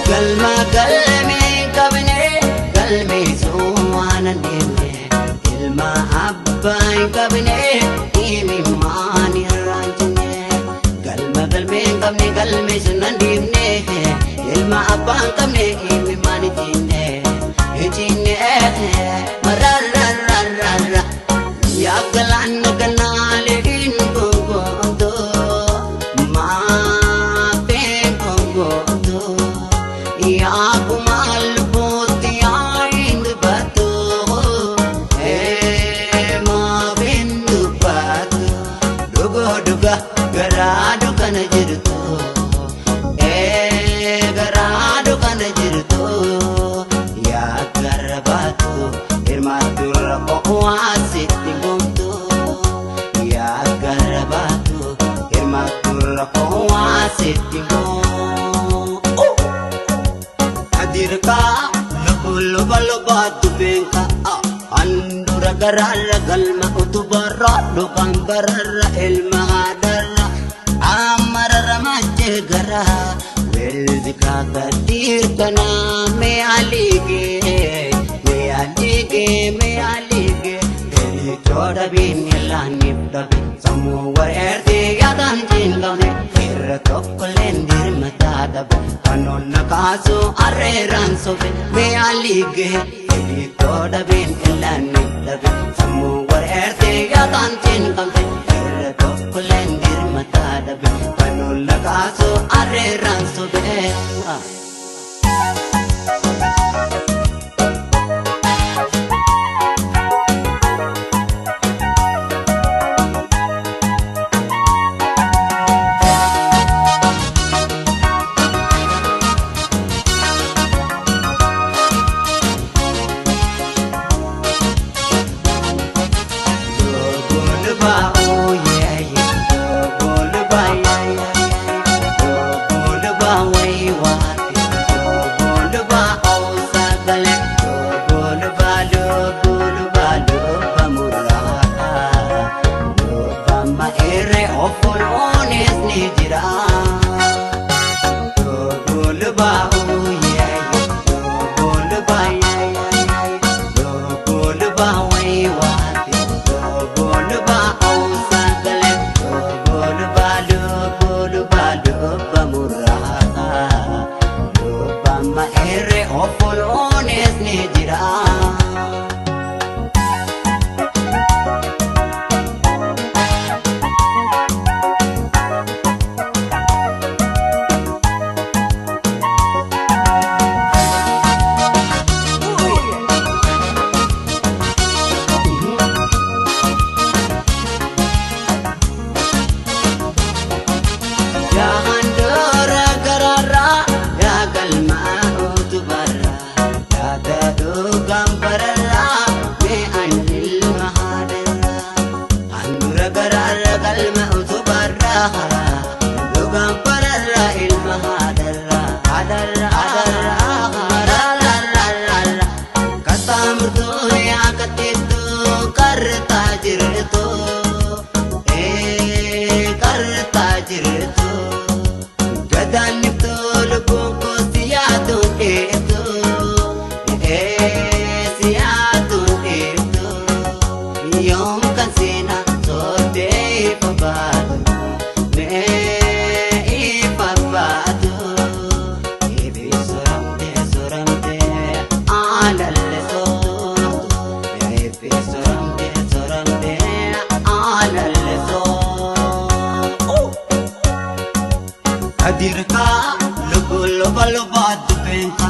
Galma galmee qabne galmeessuu waan hin deemne ilma abbaa hin qabne himimmaan irraa hin cinne galma galmee hin qabne galmeessuu hin deemne ilma abbaa hin qabne himimmaan hin cinne hin cinne marararararara yaa galaana ganaalee hin gongoonto maafee gongoonto. Oh! Adirka luba luba dubeenka handura gararra galma utubarra dhugaan bararra ilma haadharra amararra machee gara weelzika gadiirkana mee aligee mee aligee mee aligee Fedhichoo dhabiin ilaaniif dhabe sammuu wareertee yaadaan cinqabne irra tokkolleen dirmataa dhabe kanoonna kaasu arreeraan sofe mee aligee fedhichoo dhabiin ilaaniif dhabe sammuu wareertee yaadaan cinqabne irra tokkolleen dirmataa dhabe kanoonna kaasu arreeraan sofe. Yaa gararraa yaa galmaa utubarraa yaada dhugaan bararraa mee ani ilma haadharraa handura gararra galma utubarraa dhugaan bararraa ilma haadharraa haadharraa haadharraa kattaa yaa katteettuu kartaa jirtu kartaa jirtu. Gadaanniftuu lubbuun koo si yaaduun dheertu si yaaduun dheertu yoom kan seenaa sooddee ifa baatu mee ifa baatu eebi soramtee soramtee aalalle soortu eebi soramtee soramtee aalalle soortu. Adirka lubu luba luba dubeenka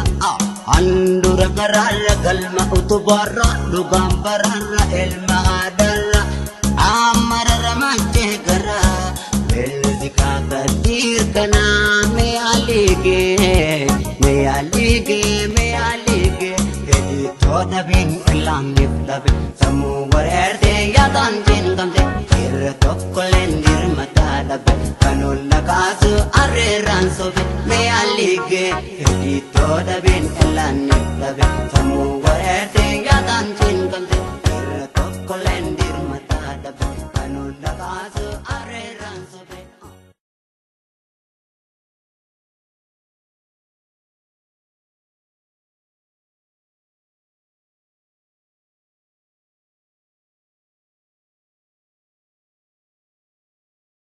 handura gararra galma utubarra Dhukkubarra dhugaan bararra ilma haadharra amma rarramachee gara beelzikaa kadiir kanaa mee aligee mee aligee mee aligee fedhii dhabiin ilaamniif dhabe sammuu wareertee yaadaan cinqamte irra tokkolleen dirmataa dhabe kan olla kaasu arreerraan sobe mee aligee fedhii dhabiin ilaamniif dhabe sammuu wareertee yaadaan.